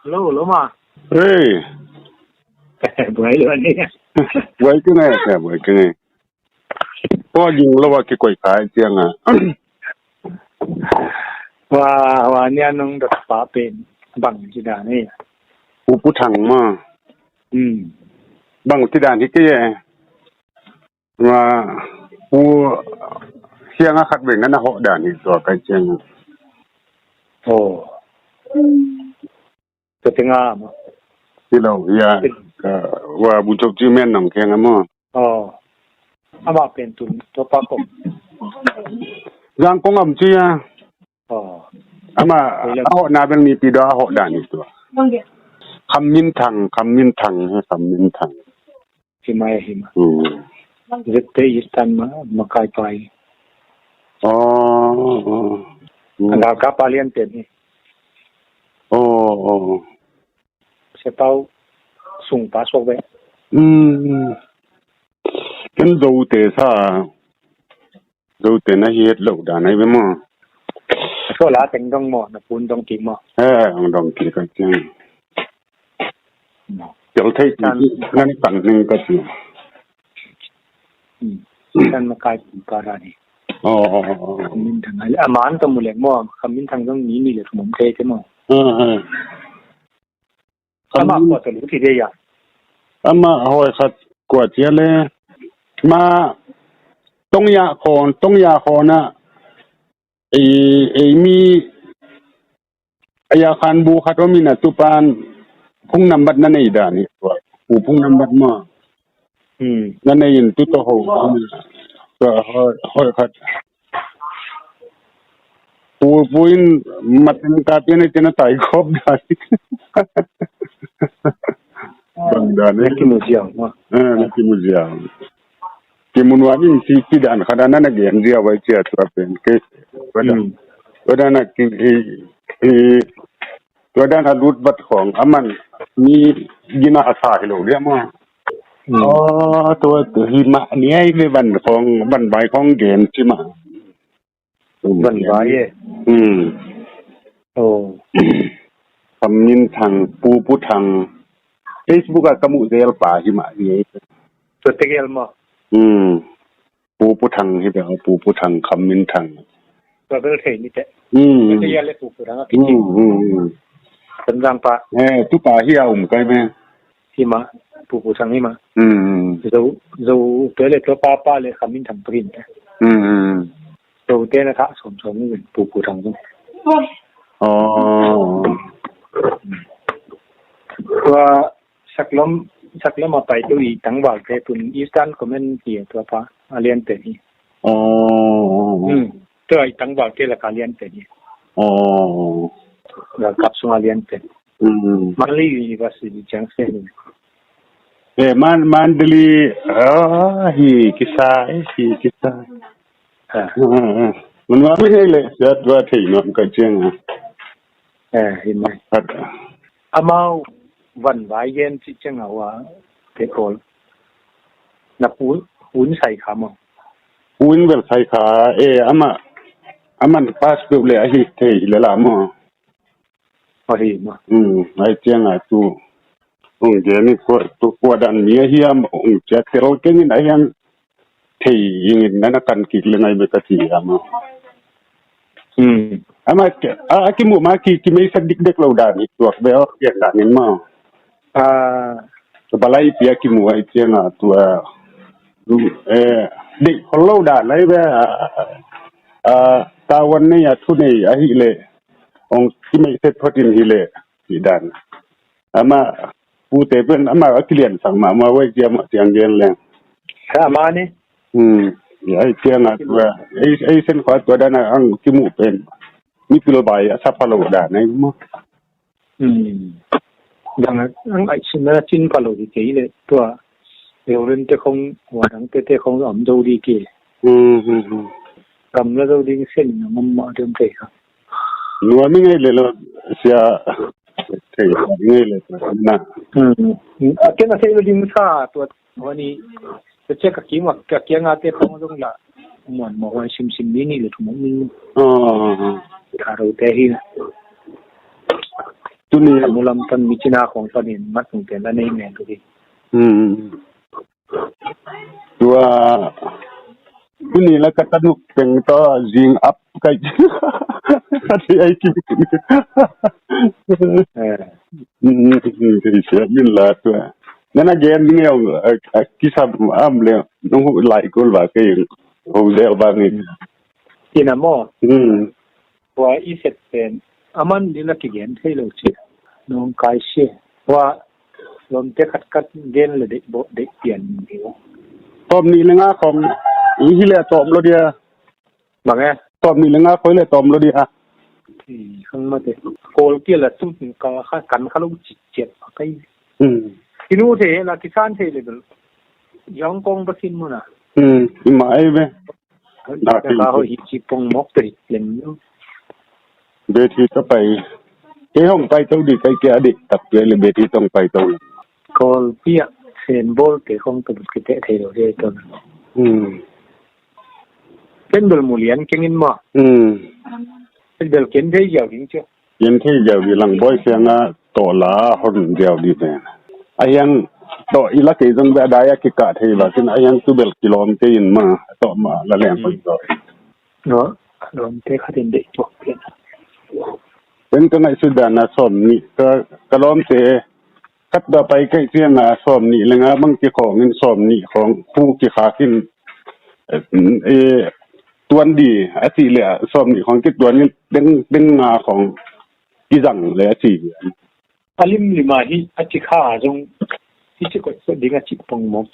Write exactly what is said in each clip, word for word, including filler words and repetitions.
Lo, lo ma. Hey. Buai lo ni. Buai keng e, buai keng e. Kua ging lo a kikoih kha ciang a. Wa, wa nia nong dot pa pen bang ci dan e. Pu Pu Thang ma. Hmm. Bang ci dan hi kei e. Wa, Pu Siang a khat veng na na hawh dan hi tua kai ciang. Oh. Tua teng a maw? Hi lo, ya. Ka, wa, bu chok ci men nong keng a maw? Oh. Ama pen tun, tua pa kong. Zang kong am ci a. Oh. Ama, a hawh na bel mipi dua a hawh dan hi tua. Kham Min Thang, Kham Min Thang, he Kham Min Thang. Hi ma, hi ma. Hmm. Zette Eastern ma, makai pai. Oh, oh. Hmm. Anda ka palian ten hi. Oh, oh. Sepau sung pa sok be. Hmm. Ken Zote sa. Zote na hi het lo dan ai be maw. So la teng dong maw, na pun dong kik maw. Eh, ang dong kik ka ciang. Tel thei ci nan kan ning ka ci. Hmm. Kan makai pu ka ra ni. Oh, oh, oh, oh. Kham Min Thang ai. Aman ka mu leng maw, Kham Min Thang dong ni ni le mum thei te maw. Ah, ah. Ama kua tawh lut hi de ya. Ama hoi khat kua cia le. Ma tong ya khon, tong ya khon a. Ei, ei mi a ya khan bu khat om in a tupan phung nambat na nei dan hi tua. Pu phung nambat ma. Hmm. Na nei in tu to ho. Tua hoi, hoi khat. Pu, pu in matin ka pian ai tina tai khop dan. Bang dan. Na kimu ziau ma. Eh, na kimu ziau. Kimu nuam in si, si dan khat dan na gen ziau ai cia tua pen. Ke, tua dan. Hmm. Tua dan na ki, i, i, Tua dan a lut vat khong, aman mi gina a sa hi lo dia maw. Hmm. Oh, tua, tua hi mah ni ai ve van khong, van vai khong gen ci mah. Van vai e. Hmm. Oh. Kham Min Thang, Pu Pu Thang. Facebook a ka mu zel pa hi mah ni ai. Tua tegel maw. Hmm. Pu Pu Thang hi bel, Pu Pu Thang, Kham Min Thang. Tua bel thei ni te. Hmm. Tua te ya le Pu Pu Thang a kiti. Hmm, hmm, hmm. Tonzang pa. Eh, tu pa hi a um kai me. Hi ma, Pu Pu Thang hi ma. Hmm. Zo, Zo te le tua pa pa le Kham Min Thang prin te. Hmm, hmm. Zo te na tha som som ni Pu Pu Thang. Oh. Tua Saklom, Saklom a pai tu i tangval te tun Eastern Command hi a tua pa a lian pen hi. Oh. Hmm. Tua i tangval te la ka lian pen hi. Oh. La kap sung a lian pen. Hmm. Mandalay University ciang sen. Eh, Man, Mandalay, ah, hi kisa, eh, hi kisa. Ah. Ah, ah. Mun wa mi le, ya tua thei nuam ka ciang a. Eh, hi mai. Khat. Amau van vai gen ci ciang a wa te kol. Na pu, un sai kha maw. Un vel sai kha, eh, ama, aman pass peuh le ahi thei le la maw. Ahi maw. Hmm, ai ciang a tu. Ong gen ni ko, tu ko dan ni ahi am, ong cia tel keng in ahi ang. Thei ing in na na kan kik le ngai be ka ci ama. Hmm. Ama ke, a, a kimu ma ki, ki mei sak dik dek lo dan i tuak be o, kian dan in ma. Ah. Ka balai pia kimu ai ciang a tua. Eh, dek khol lo dan lai be, a, a, a, tawan nei a thu nei a hi le. Ong ki mei set photin hi le, hi dan. Ama, pute pen, ama a kilian sang ma, ama wai cia ma ciang gen leng. Ka ama ni? Hmm. Ya, ai ciang a tua. Ai, ai sen khua tua dan a ang kimu pen. Mi pil bai a sa pha lo dan ai mo. Hmm. Dang a, ang ai sin na cin pha lo di kei le tua. Euren te khong, wa dang te te khong om do di kei. Hmm, hmm, hmm. Kam la do ding sen na ngam ma dem te ka. Nuam i ngei le lo sia. Thei nuam i ngei le lo na. Hmm. A ken a thei lo ding sa tua honi. Tua cia ka kiang a, ka kiang a te khong zong la. Muan mo hoi sim sim ni ni le thu mo ni. Oh, oh, oh. Ka ro te hi na. Tuni a mulam pan mi cina khong panin mat tung pen a nei men tu hi. Hmm. Tua tuni la ka tanuk teng to zing ap kai. Ka ti ai ki. Eh. Hmm, hmm, hmm, min la tua. Nana gen ding e, a, a, kisam am le, nung lai kul ba kai, hong del ba ni. Ina mo. Hmm. Tua i set pen a man ding la kigen thei lo ci. Nong kai sia. Tua lomte khat khat gen le deih bo deih pian ni. Tawm nih le nga khong i hi le tawm lo dia. Bang e? Tawm nih le nga khoi le tawm lo dia. Khang mate. Kol kia la tu ka kha kan kha lo ci ciat pa kai. Hmm. Kinu thei la kisan thei le bel. Yong kong ba kin muna. Hmm. Ima ai be. Ka ho hi ci pong mok te lem. Beti to pai. Kei hong pai to di kai kia di tak pe le beti tong pai to. Kol pia sen bol te hong to ke te thei lo de to. Hmm. Ken bel mulian kengin ma. Hmm. Ken bel ken thei yau ding cio. Yen thei ziau di lang boi siang a tawh la hon ziau di pen. A hiang tawh i la kei zong bia dai a kikah thei ba sin a hiang tu bel kilawm kei in ma tawh ma la leng koi zaw. No, lawm te khat in deih tuak pen. Pen ka ngaihsut dan a sawm nih ka, ka lawmte khat dah pai kaih ciang a sawm nih le nga bang kikhawng in sawm nih khawng pu kikhak in, eh, eh, tuan di a cih le a sawm nih khawng kituan in teng, teng nga khawng kizang le a cih. A limlim a hi a cikha zong hi ci koih ding a cih pong mawk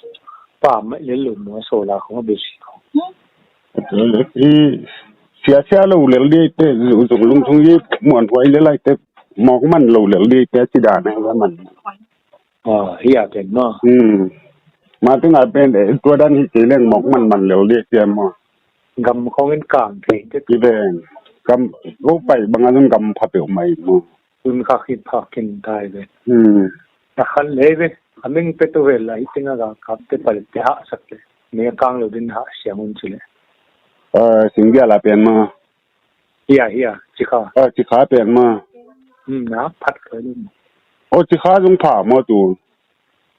pa mai le lo maw saw la khawng a besi khawng. I sia sia lo lel di te zung lung sung i muan huai le lai te mawk man lo lel di te ci dan a man. Ah, hi a pen ma. Hmm. Ma te nga pen tua dan hi ke leng mawk man man lel di te ma. Gam khong in kang thei te. Ki pen gam lo pai bang a zung gam pha peuh mai ma. Tun kha khit phak khin tai ve. Hmm. A khan le ve. A meng pe tu ve lai ting a ga kap te pal te ha sak te. Me kang lo din ha siang un chule. Ah, singgia la pen ma. Hia, hia, cikha. Ah, cikha pen ma. Hmm, na phat kai lo. Oh, cikha zong pha ma tu.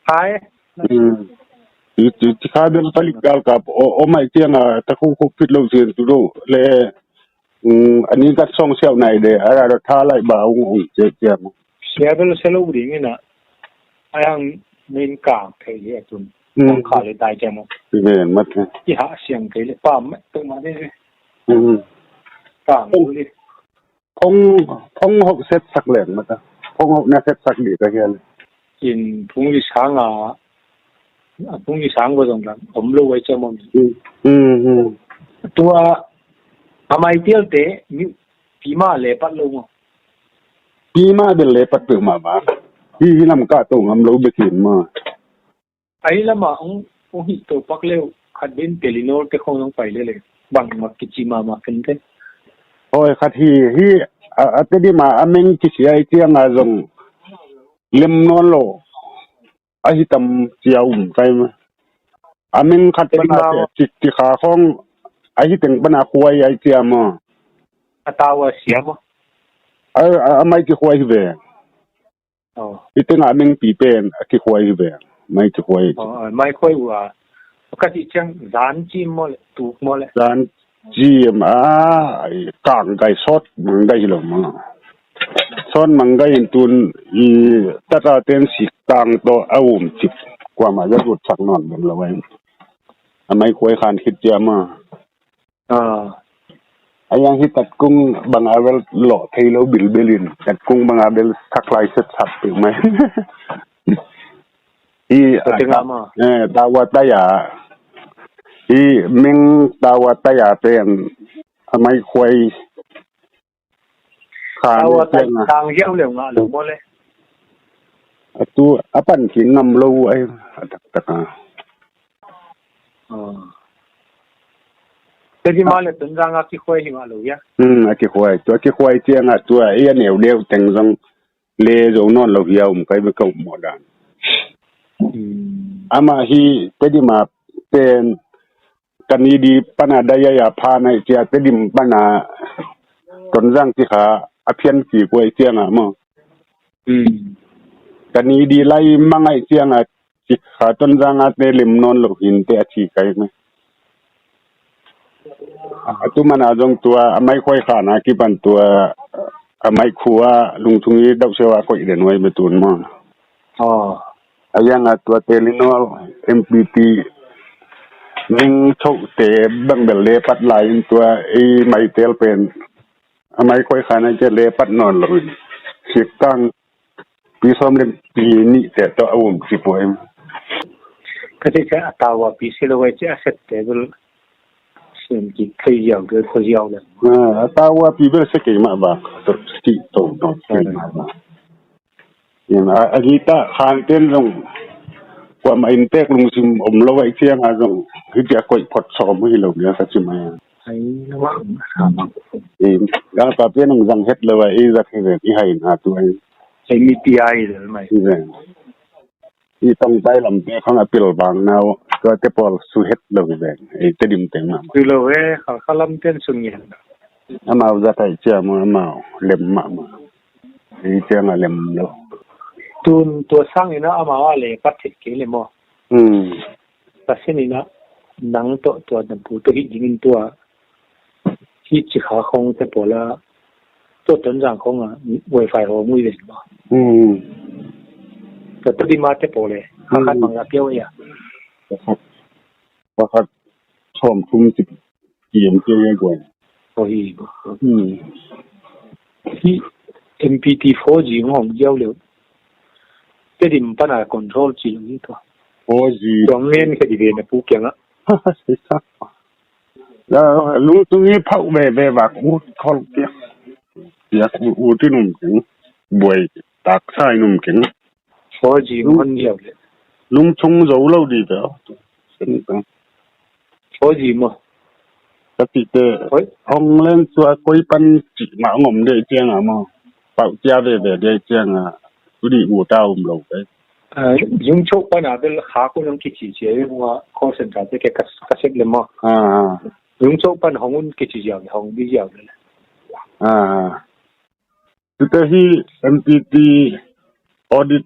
Pha e. Hmm. Ci, ci, cikha bel palik gal kap o, o mai ciang a ta khu khu fit lo sin tu lo le. Hmm, ani kat song siau nai de, ara do tha lai ba ung ung cia cia mo. Sia bel sia lo ding ina. Ai hang min kang thei hi a tun. Hmm. Kong kha le tai cia mo. Ti ven mat he. Ti ha siang thei le pa mat tu ma de. Hmm. Kang tu le. Phong, phong hok set sak leng mata. Phong hok na set sak di ka hian. In phung li sang a, a phung li sang ko zong lang om lo ai cha mong. Hmm, hmm, hmm. Tua a mai tial te mi pi ma le pat lo mo. Pi ma bel le pat pe ma ba. Hi hi lam ka to ngam lo be kin ma. Ai lama ung, ung hi to pak leu khat din Telenor te khong nong pai le le bang mak kici ma ma ken te. Oi khat hi hi a, a te di ma a meng kici ai tiang a zong lem non lo a hi tam cia um kai ma. A meng khat pana te ci ci kha khong a hi teng pana khuai ai cia ma. A tawa sia ma. A, a, a mai ci khuai hi ve. Oh. I tengah mengpi pen a kikhuai hi ve. Mai kikhuai. Oh, mai khuai uh a. Ka ti ciang zan cim maw le, tuk maw le. Zan cim a, kang gai sawt mang gai hi lo maw. Sawt mang gai in tun i tata ten sik tang tawh a um cik. Kuamah za dut sak nawn bem lo ai. A mai khuai khan khit ciam a. Ah. A yang hi tatkung bang a bel lawh thei lo bilbel in tatkung bang a bel sak lai set sak peuh mai. Hi a tengah ma. Eh, tawa taya. Hi meng tawa taya pen a mai khuai. Khan awa tai tang hiau leu ngah lo maw le. A tu a pan ki ngam lo ai a tak tak a. Te di ma le Tonzang a kikhuai hi ngah lo hia. Hmm, a kikhuai tu a kikhuai ciang a tu a i a neu deu teng zong le zo nawn lo hia um kai be ka um maw dan. Hmm. Amah hi te di ma pen Kan i di pana dai a ya pha nai cia Tedim pana Tonzang ti kha a phian ki kuai ciang a maw. Hmm. Ka ni di lai mangaih cianga, ci kha Tonzang a te lem nawn lo hinte a ci kai mai. A tu mana zong tua a mai khuai khana kipan tua a mai khua lungthung i dauh sewa koih den wai betun maw. Oh. A yang a tua Telenor M P T ning chote bang bel le pat lai in tua ei mai tel pen a mai khuai khana ke le pat nawn lo in. Sik tang pi sawm le pi nih te tawh a um ci pua em. Ka ti ka a tawa pi si lo wai ci a set te bel sim ki thei ziau ke kho ziau le. A tawa pi bel se kei ma ba to si to no kei ma ba. Ina a gita khan ten zong kua ma in tek lungsim om lo wai cianga zong hiti a koih phot sawm hi lo nia ka ci mai. Ai lo wa. Ina ka pen zang het lo wai i zak hi ve i hai na tu ai. Ei mi pi ai lo mai. Hi ve. I tong tai lam te khang a pil bang nau tua te pawl su het lo hi ve. Ei te dim teng ma. Su lo he khal khalam ten su ngian. Amau za tai cia mo amau lem ma ma. Ei ciang a lem lo. Tun tua sang ina amau a le pat thit ke le mo. Hmm. Ka sin ina nang to tua dan pu to hi dingin tua hi ci kha khong te pawl a tua Tonzang khong a wifi ho mui ven ma. Hmm. Ka to di ma te pawl le. Kha khat mang la piau ya. Pakhat sawm thum ci kiam kiam ya guai. Aw hi. Hmm. Hi M P T four G ngong ziau leu. Tedim pana control ci lo hi tua. Four G. Tua ngen ka di ve na pu kiang a. Lungtung i phau ve ve vak ut khol kia. Piak ut i num keng. Buai tak sa i num keng. Four G ngon liau le. Lungchung zo lo di ve. Four G mo. Ka ti te hong len tua koi pan ci ma ngom de ciang a mo. Pau cia ve ve de ciang a. Tu di u ta um lo ve. Yung chok pan a bel kha ko nong ki ci ci a yung a call center te ke ka set le mo. Yung chok pan hong un ki ci ziau hong di ziau le. Tute hi M P T audit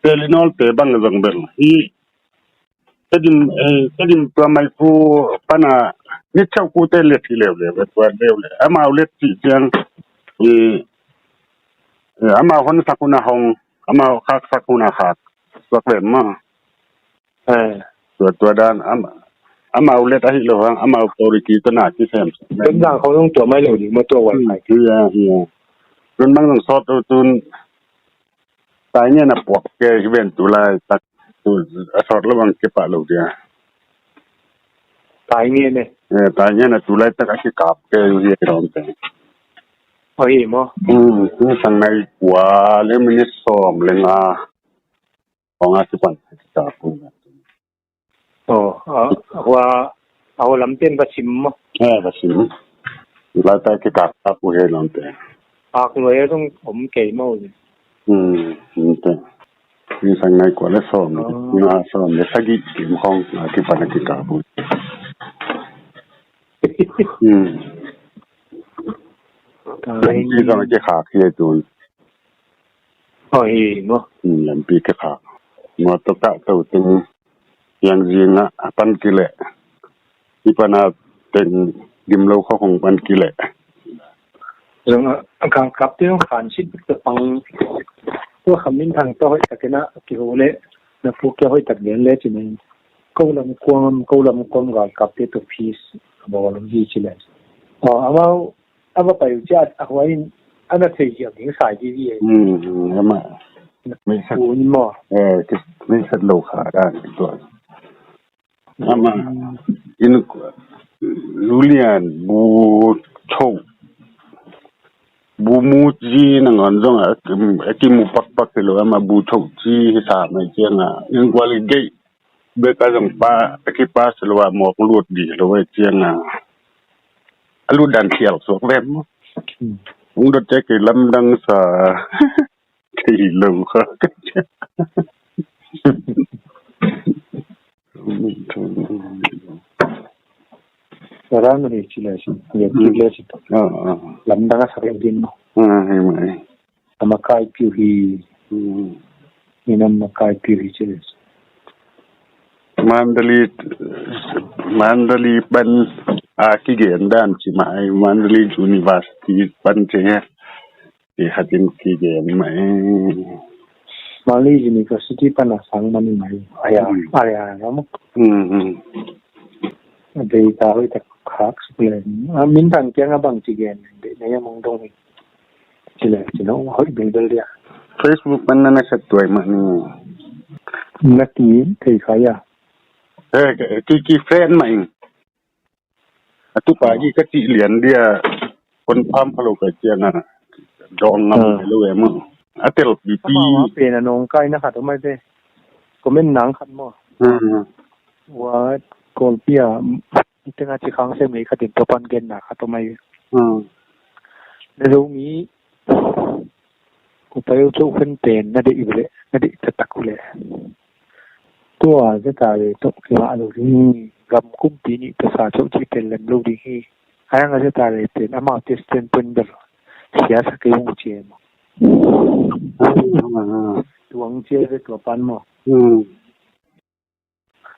Telenor te bang zong bel hi Tedim Tedim tua mai pu pana ni chau ku te let hi leu leu tua leu le amau let ci ciang hi amau hon sak hun a hong amau khak sak hun a khak sak ve ma. Tua tua dan amau let ahi lo hang amau authority tana kisem. Tonzang khong zong tua mai lo ding ma tua wifi. Hi ya hi ya. Tun bang zong sawt tu tun tai ngen a puak ke hi ven tu lai tak tu a sawt lo bang ke pa lo dia. Tai ngen e. Tai ngen a tu lai tak a kikap ke hi rom te. Oi mo. Hmm, tu sang nai kua le minit sawm le nga. Hong a kipan a kikap uh. Oh, a hua a hua lamten va sim maw? Eh, va sim. Lai ta kikap kap uh he lamten. Ak loi a zong om kei maw le. Hmm, lamten. Ni sang nai kua le sawm le nga sawm le sagih kim hong a kipan a kikap uh. Hmm. Lampi zong a kikhak hi a tun. Aw hi maw? Lampi kikhak. Mawtaw kah to teng hiang zingah a pan kileh. Hi pana teng gimlo khawkhong pan kileh. Zong a galkapte zong khansit bik ta pang. Tua khamin thang ta hoih takin a kiho leh na pu kia hoih tak lian le cin in. Ko lam kuam ko lam kuam galkapte to peace a bawl hi ci le. Aw amau a va pai uh ciah a huai in a na thei ziau ding sai vivi e. Amah meisat maw? Meisat lo kha dan tua. Amah in lulian bu tho bu mu ci nangawn zong a kimu pakpak hi lo amah bu tho ci hi sa mai cianga in kuali geih bek a zong pa a kipas lo a mawk lut di lo e cianga a lut dan thial suak vem maw? Ung dot cia kei lamdang sa kei lo kha. Saran ni ci le si le ci le si. Lamdang a sa kei din maw? a makai piu hi. Hmm. Minam makai piu hi ci le. Mandalay, Mandalay pan a kigen dan ci mai, Mandalay University pan ci he. Ti hatin kigen mai. Mandalay University pan a sang mani mai. Aya, hmm, aya, aya, mo. Hmm, hmm. A dei ta hoi tak khak suk le. A min thang kiang a bang ci gen. Dei na ya mong dong hi. Ci le, ci no, hoi bel bel dia. Facebook pan na na sat tuai mani. Na ti, thei kha ya. Eh, ki, ki friend mai. A tupa hi ka cih lian dia, confirm kha lo ka ciang a, dawng ngam, ah, lo em. A tel pipi. Amau a pen a nong kai na khat om ai te. Comment nang khat maw. Hmm. Wa Kawlpi a, i teng a ci khang sem ngei khat in tua pan gen na khat om ai. Hmm. Na Zomi, Kupai uh Cawh Khuan pen na deih uh leh, na deih taktak uh leh, tua zeta le tawh kingah lo ding hi. Gam kumpi nih tawh sa cawh cih pen lem lo ding hi. Ayang a zeta le pen amau te sten pen bel siasa kei hong cia maw. Tuang cia ve tua pan maw. Hmm.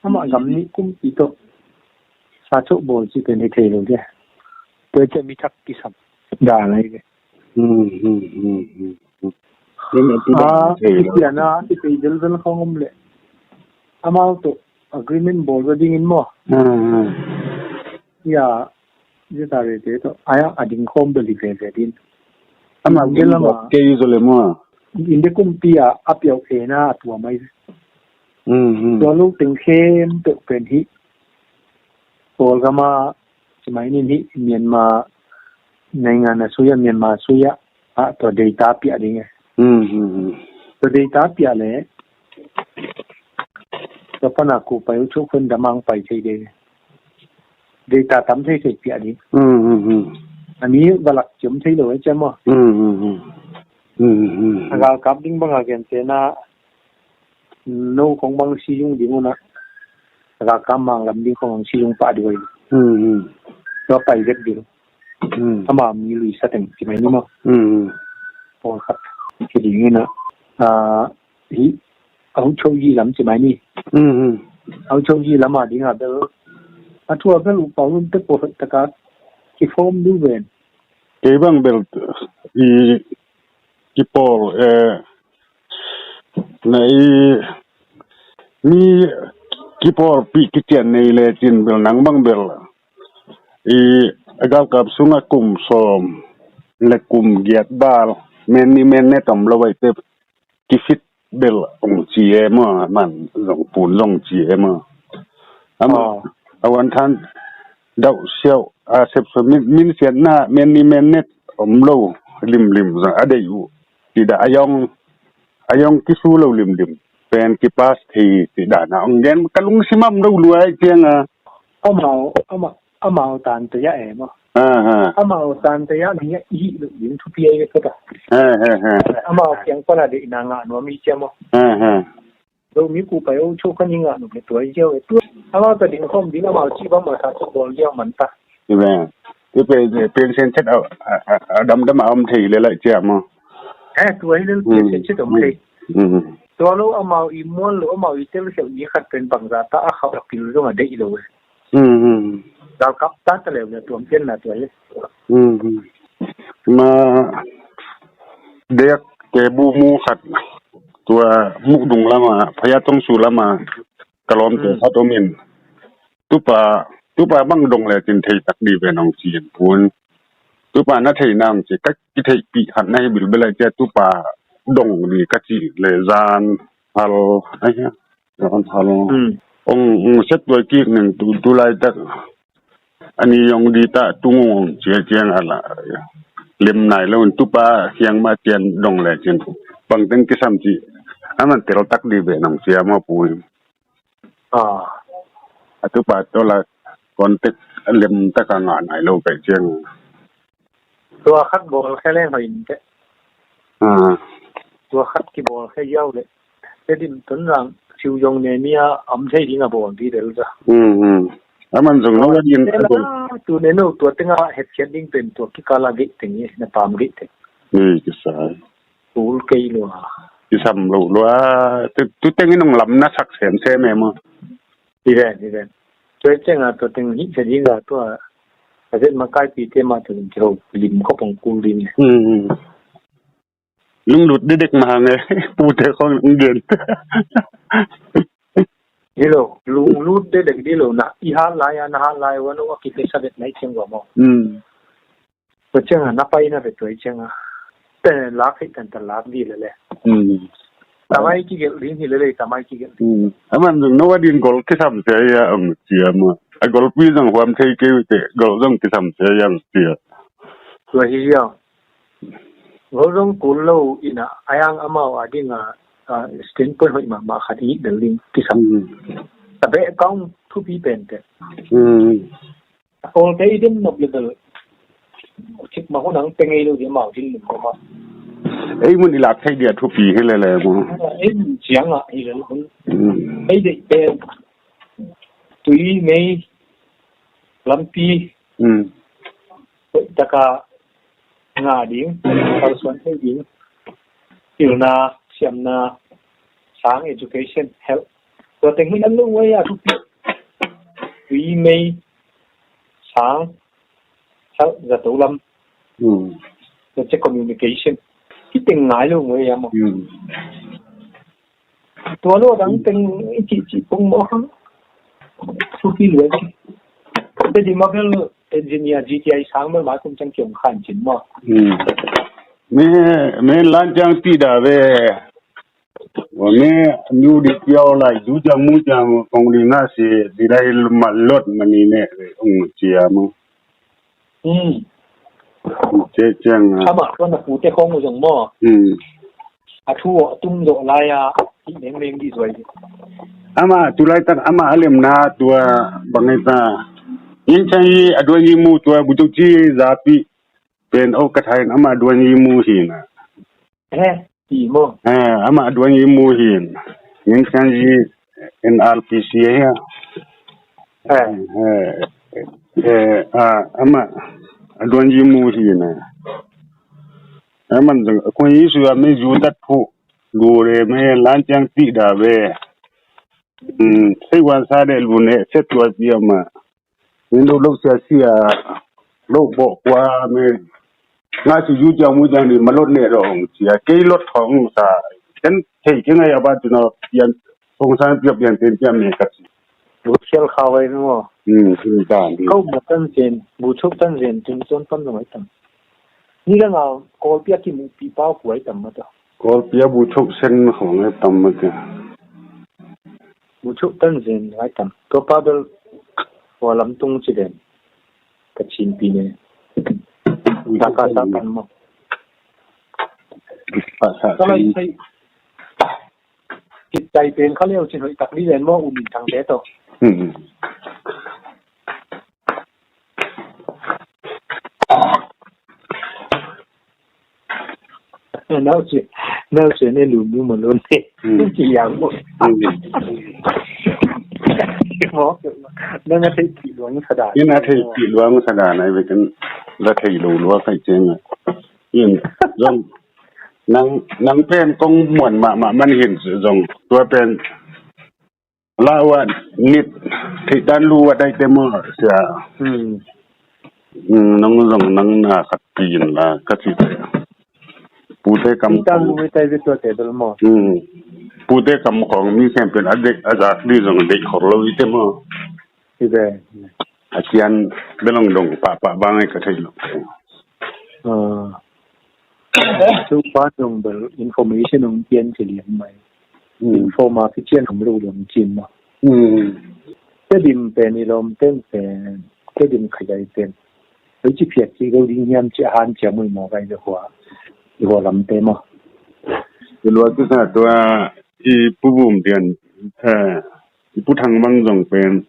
Amah gam nih kumpi tawh sa cawh bawl cih pen hi thei lo dia. Tua ciah mi thak kisam dan ahi ve. Hmm, hmm, hmm, hmm, hmm. Ah, thei lo. Kipiana, kipei zelzel khong om leh amau tawh agreement bawl va dingin maw. Hmm, hmm. Ya, zeta rete tawh aya a ding khawm bel hi veve din. Amah India lama kei zo le maw. India kumpi a a piau ena a tua mai. Hmm, hmm. Tua lo teng khem peuh pen hi. Kawlgam a ci mai nin hi Myanmar naingan a sui a Myanmar sui a a tua data piah ding e. Hmm, hmm, hmm. Tua data piah le tua pana Kupai uh Cawh Khuan damang pai thei ding. Data tam thei thei piah ding. Hmm, hmm, hmm. A mi valak ciam thei lo e ciam maw. Hmm, hmm, hmm. Hmm, hmm, hmm. A galkap ding bang a gen tena no khong bang si yung ding una. A galkap mang lam ding khong bang si yung pah ding ua. Hmm, hmm. Tua pai vet ding. Hmm. Ama mi lui sa teng ci mai ni maw. Hmm. Pawlkhat ci ding ina. Ah, hi, a hu cho yi lam ci mai ni. Hmm, hmm. A hu cho yi lam a ding a bel. A thu a bel u pau lum te pawlkhat taka ki form du ven. Kei bang bel i kipawl, eh, na i mi kipawlpih kician nei le cin bel nang bang bel i a galkap sungah kum sawm le kum giat bal men ni men ne tom lo vai te kifit bel ong ci e maw, man zong pun zong ci e maw. Ama, ah, a wan than dauh siau a sep so min, min siatna men ni men net om lo limlim zong a dei uh. Ti da a yong, a yong kisu lo limlim. Pen kipas thei ti da na ong gen ka lungsim am lo luai ciang a. Amau, ama, amau tan te ya e maw. Ha, ha. Amau tan te ya ni ya i lo ding thupi ai ka ta. Ha, ha, ha. Amau kiang pana de na nga no mi cia maw. Ha, ha. Lo mi Kupai uh Cawh Khuan i ngah nop le tua i ziau e tua. Amau ta ding khawm ding amau ci bang ma sa ci bawl ziau man ta. Ibe. Ibe pen sen chet a, a, a, a dam dam a om thei le lai cia maw. Eh, tua hi le pen sen chet om thei. Hmm. Tua lo amau i mual lo amau i tel siau i khat pen bang za ta a khau a pil zong a deih lo e. Hmm, hmm. Galkap ta ta leu le tuam pian na tua hi. Hmm, hmm. Ma dek te bu mu khat tua mu dung lama phaya tong su lama kalom te khat omin. Tupa, tupa bang dong le tin thei tak di ve nong ci en pun. Tupa na thei nang ci ka ki thei pi khat na hi bil bela cia tupa dong di ka ci le zan hal ai ha. Zan hal. Hmm. Ong, ong set tuai kik neng tu, tu lai tak. Ani yong di ta tu ngong ong cia ciang ala. Lem nai lo tupa siang ma cian dong le cian. Bang teng kisam ci. Aman tel tak di ve nong cia ma pui. Ah. A tupa tola contact lem taka ngah nai lo peh ciang. Tua khat bawl khe leng hoih in teh. Ah. Tua khat kibawl khe yau le. Te dim tun rang siu yong ne mi a om thei ding a bawl di del za. Hmm, hmm. Aman zong no wadin a bawl. Tu ne no tua tenga het khiat ding pen tua kikala gei teng i na pam gei teng. Ei, kisai. Tul kei lua. Kisam lo lua. Tu, tu teng in hong lam na sak semsem e maw. Hi ven, hi ven. Tua ciang a tua teng hi sa ding a tua. A zet makai pi te ma tua teng kiho lim khop hong kul ding. Hmm. Lunglut dedek mahang e. Pute khong lunggen. Hi lo, lunglut dedek di lo na. I hat lai a, na hat lai a, wan a kite sa vet na i ciang gua maw. Hmm. Tua ciang a, na pai na vet tua i ciang a. Te lak hei tan ta lak di lele. Hmm. Tamai kigelh ding hi lele, tamai kigelh ding. Hmm. Aman zong no wa din gol kisam sia ya, um, sia maw. A golpi zong huam thei kei te, gol zong kisam sia ya, um, sia. Tua hi ya. Gol zong kul lo in a, a yang amau a ding a, a, standpoint hoih mahmah khat hi bel ding kisam. Hmm. A beh kong thupi pen te. Hmm. Kawlte i dem nop le bel. Cik ma hun ang peng ei lo di amau ding lim ko ma. Ei mun i lak thei dia thupi hi lele maw. Ei mun ciang a hi lele hun. Hmm. Ei deih pen. Tui mei. Lampi. Hmm. Taka nga ding, kalsuan thei ding, pilna, siamna, sang, education, health. Tua teng hi nan lo ngai a thupi. Tui mei, sang, health, zato lam. Hmm. Tua ciang communication. Hi teng ngai lo ngai a maw. Hmm. Tua lo dang teng i cih cih pong maw. Thupi lua ci. Te di ma bel engineer G T I sang bel ma kum ciang kiong khan cin maw. Hmm. Me, me lan ciang ti da ve. Wa me, mu di piao lai, du ciang mu ciang kong di nga si, di lai ma lot ma ni ne, ung cia maw. Hmm. Cia ciang a. Amah tua na pute khong uh zong maw. Hmm. A thu a tum zawh lai a, hi mengmeng di zuai. Amah tu laitak amah a lemna tua bang ei ta. Yin cang hi a duan yi mu tua butuk ci zapi pen o ka thain amah a duan yi mu hi na. He, ti maw. He, amah a duan yi mu hi na. Yin cang hi N R P C hi a. He. He, he, a, amah a duan yi mu hi na. Aman zong a kong Yesu a me zu tat phu lu le me lan ciang ti da ve. Sei wan sa de lu ne set tua ci ama. Min lo lo sia sia lo bo kwa me. Nga su yu ciang mu ciang ni ma lot ne lo ong cia kei lot thong sa. Ken thei ke ngai a ba tu no pian ong san pian pian ten pian me ka ci. Bu sial kha wai no. Hmm, hmm, ta ni. Ko ma tan zen, bu chuk tan zen, tin son pan no mai tan. Ni la nga Kawlpi a kimuhpih pa kuai tam mah ta. Kawlpi a bu chuk sen khong ai tam mah ta. Bu chuk tan zen ai tam. Tua pa bel hua lam tung ci den. Ka cin pi ne. Bu chuk tan zen. Taka sa tan mah. Pa sa. Ka lai sai. Cit cai pen kha leu cin hoih tak li len maw U Min Thangte tawh. Hmm. Nau ci, nau ci ne lu mu ma lu ne. Hmm. Ci yang maw. Hmm. Maw. Nang a thei pi luang sa dan. Ina thei pi luang sa dan ai ve kan la thei lo lua kai ceng a. In zong nang, nang pen kong muan mahmah man hin zong tua pen la ua nit theih dan lu a daite maw sia. Hmm. Hmm, nang zong nang na khat pi in la ka ci te. Pute kam khong. Hmm. Pute kam khong mi khempeuh a deih a zak ding zong deih khol lo i te maw. Hi ve. A cian bel ong dong pahpah bang ai ka thei lo. Ah. Cu pa dong bel information ong pian ci lian mai. Hmm. Informa ki cian om lo lian cin ma. Hmm. Tedim pen i lawm ten pen, Tedim khaidai pen. Hei ci phiat ci go ding hiam ci a han cia mui maw gai le hua. I hua lam te maw. I lua tu sa tua i pu bum dian, eh, i pu thang bang zong pen.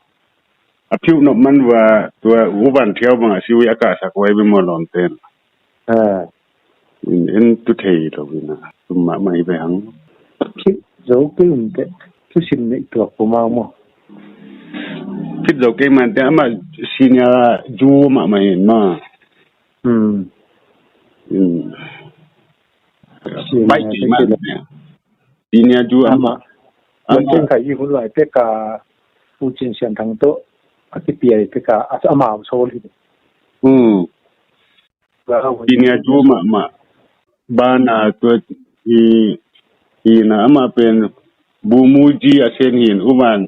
A phiuh nop man va tua u van thiau bang a siwi a kahsak wai be maw lawm ten. Ah. In, in tu thei lo in a. Tu mahmah hi ve hang. Khit zo kei un te. Thusim neih tuak pu mau maw. Khit zo kei man te amah senior zu mahmah in maw. Hmm. In. Senior Baih kei te mah kei le. Senior Ju amah. Amah. Amah. Ken kai hi hun lai pek a U Cin Sian Thang tawh a kipiai pek a, a, amau sawl hi. Hmm. Senior Ju mahmah. Bana tua hi, hi na amah pen Bumu Ji a sen hin U Van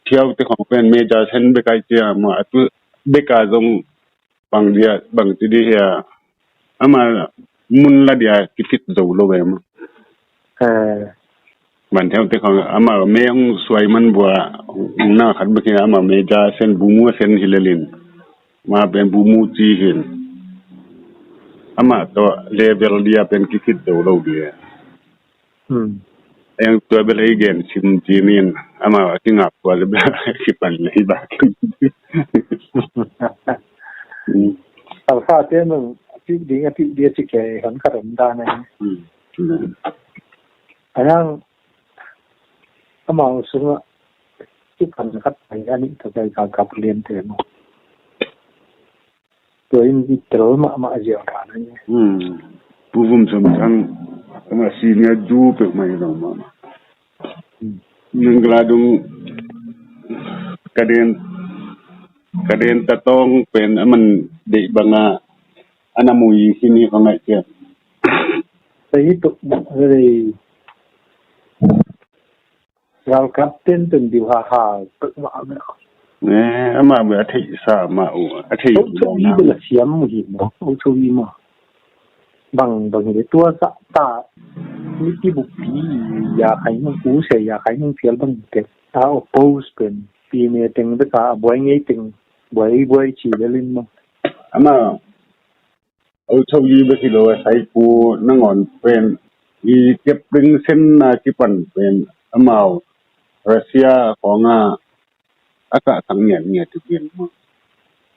Thiau te khong pen Major sen bek ai cia mah a tu bek a zong bang dia, bang ti di hia. Amah mun la dia kifit zo lo ve mah. Eh. Van Thiau te khong amah me hong suai man bua hong na khat bek hi amah Major sen Bumu a sen hi lelin. Mah pen Bumu Ji hin. Amah tawh level dia pen kifit zo lo dia. Hmm. Eng tua bel ei gen sim ci min amah a kingap tua le bel kipan le hi bak. Hmm. Alpha te nung a pik ding a pik dia ci kei hon khat om dan a hi. Hmm. Hmm. A nang amau sungah kipan khat pai a nih tawh kai ka kap lian te maw. Tua in i tel mahmah ziau ta na nge. Hmm. Pu Vum Som Thang amah senior Ju peuhmah hi lo mah. Hmm. Nang gala dung ka den, ka den ta tawng pen a man deih banga a na mui hi ni ka ngaih ciang. Sa hi tuk mah rei. Galkap tenten diu ha ha pek mah meh. Eh, amah bel a theihsa mah uh, a thei. Ocho i bel a siam mu hi maw, ocho i maw. Bang bang hi le tua sa ta. Ni ti buk pi ya khai nung ku se ya khai nung pial bang te. A oppose pen pi ne teng bek a buai ngei teng buai buai ci le lin maw. Amah Ocho i bek hi lo a saipu nangawn pen i kepring senna kipan pen amau Russia khawngah a kahsak ngiatngiat uh pen maw.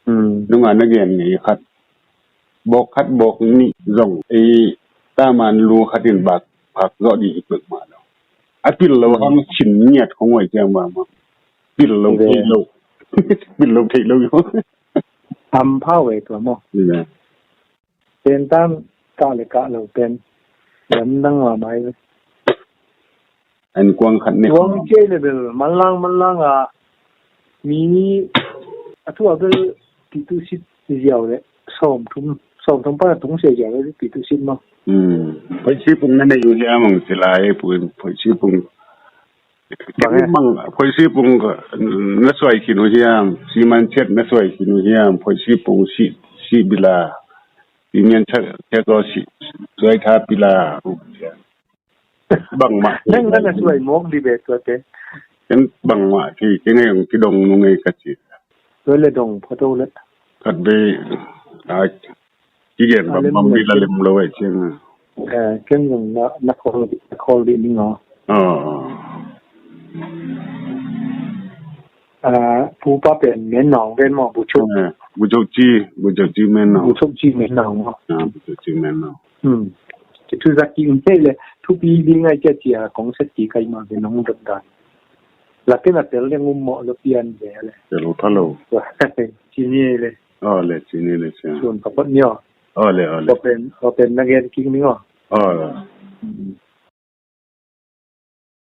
Hmm. Nunga na gen ngei khat bawk khat bawk nih zong ei taman lu khat in bak phak zawh dih i pek mah lo. A pil lo hang sin ngiat khong uai ciang mah mah. Pil lo thei lo. Pil lo thei lo. Am phau e tua maw. Pen tan kah le kah lo pen lamdang mahmah hi. An kuang khat ne kuang kei le bel manlang manlang a mi a thu a bel ti tu sit ziau le sawm thum sawm thum pan a tung se ziau le ti tu sit maw. Phoisi pung na nei uh hiam ang silai pun phoisi pung. Bang e? Bang, phoisi pung na suai khin uh hiam, siman chiat na suai khin uh hiam, phoisi pung si, si bila, imian chiat, chiat ko si, suai tha bila. Bang mah. Nang na suai mawk di be tua te. Ken bang mah ki, ki ngai ang ki dong nu ngai ka ci. Tua le dong photo le. Khat be, ai, kigen bang bang mi la lem lo ai ciang. Ken zong na, na call, na call dih ning aw. Pupa pen men nong ven maw, bu chuk. Bu chuk ci, bu chuk ci men nong. Bu chuk ci men nong maw. Bu chuk ci men nong. Ki thu zak ki in te le, thupi ding ai cia cia kong set ki kai ma ve nong dot dan. La ken a tel ding um mawh lo pian ve le. Tel pha lo. Ci ni le. Aw le, ci ni le cia. Sun ka pot ni aw. Aw le, aw le. Open, open na gen king ni aw. Aw le.